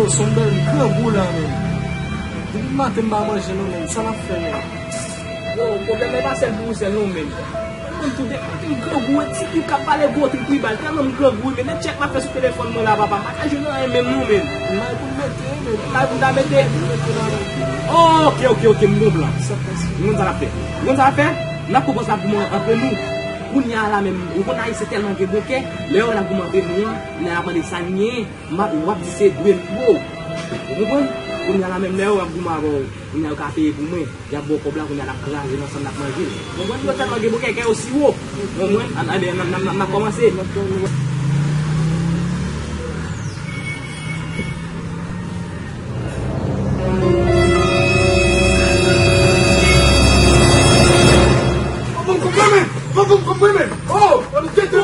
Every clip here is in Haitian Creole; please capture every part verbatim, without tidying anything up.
Son bèl grangou la menm. Depi maten m pa manje non menm, sa m ap fè menm? Yo, pwoblèm nan e pa sèl pou ou sèl non menm. Mwen tou de maten m grangou, e ti bib k ap pale gwo trip wi bal, tèlman m grangou wi, men nèt tchèk m ap fè sou telefòn mwen la papa, m pa ka jwenn anyen menm non menm. May pou m mete menm. May pou m ta mete. Pou m mete nan men. Oh, ok, ok, ok, m gon plan. Sa k pase? M konn sa n ap fè. M konn sa n ap fè? N ap pran pòz la pou mwen antre nou. Kounye a la menm, ou konn ayisyen tèlman gen bon kè, lè yo wè n ap goumen antre nou an, lè y ap mande sa n genyen, m ap, w ap di se dwe n pou ou. Ou konprann? Kounye a la menm lè yo ap goumen avè w, kounye a yo ka peye pou mwen, y ap ba w kòb la, kounye a n ap kraze l ansanm, n ap manje l. Ou konprann? Yo tèlman gen bon kè, kè yo si wo. Ou konprann? An, an, n ap, n ap, n ap kòmanse. Mwen konprann men! Mwen konprann men! Oh! Mwen te te.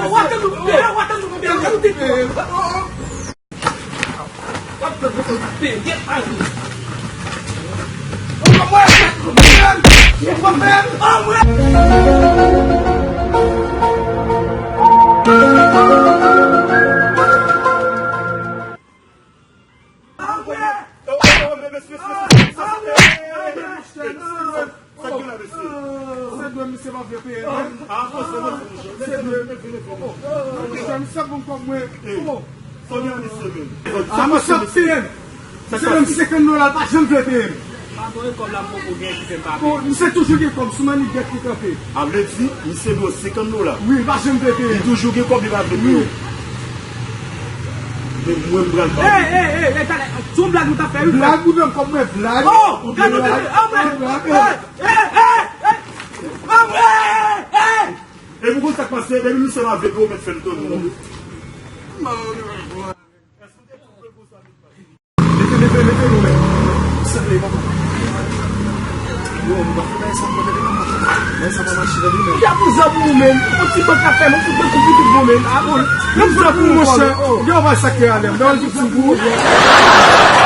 Sa k gen la, mesye? Se dwe misye pa vle peye l. Ah, se dwe. Misye, misye ap ban m kòb mwen. Sa misye ap peye m. Misye ban m senkant dola, l pa janm vle peye m. Bon, misye toujou gen kòb sou mannigèt li kanpe. A vle di, misye dwe w senkant dola. Wi, l pa janm vle peye m. Li toujou gen kòb, li pa vle peye w. Men mwen, m pral ba w. Ey, ey, ey, ey, talè, se yon blag nou t ap fè, wi, frè. Blag ou nan kòb mwen, blag. Oh, gade, gade, oh, men. Ey, ey, ey, ey. Epi w konn sa k pase, depi misye pa vle peye w, mèt fè l tounen. Mete, mete, mete nou, men. Sanble, papa. Yo, nou pa fè bagay sa ankò, tande, papa. Bagay sa pa mache, tande, men. Y ap yon zam pou ou menm. Yon ti bank ap fè, yon ti bank pou pitit bon menm. Ah, bon. Yon zam pou ou, monchè. Yo, pa sa k ale. Nan yon ti pou ou.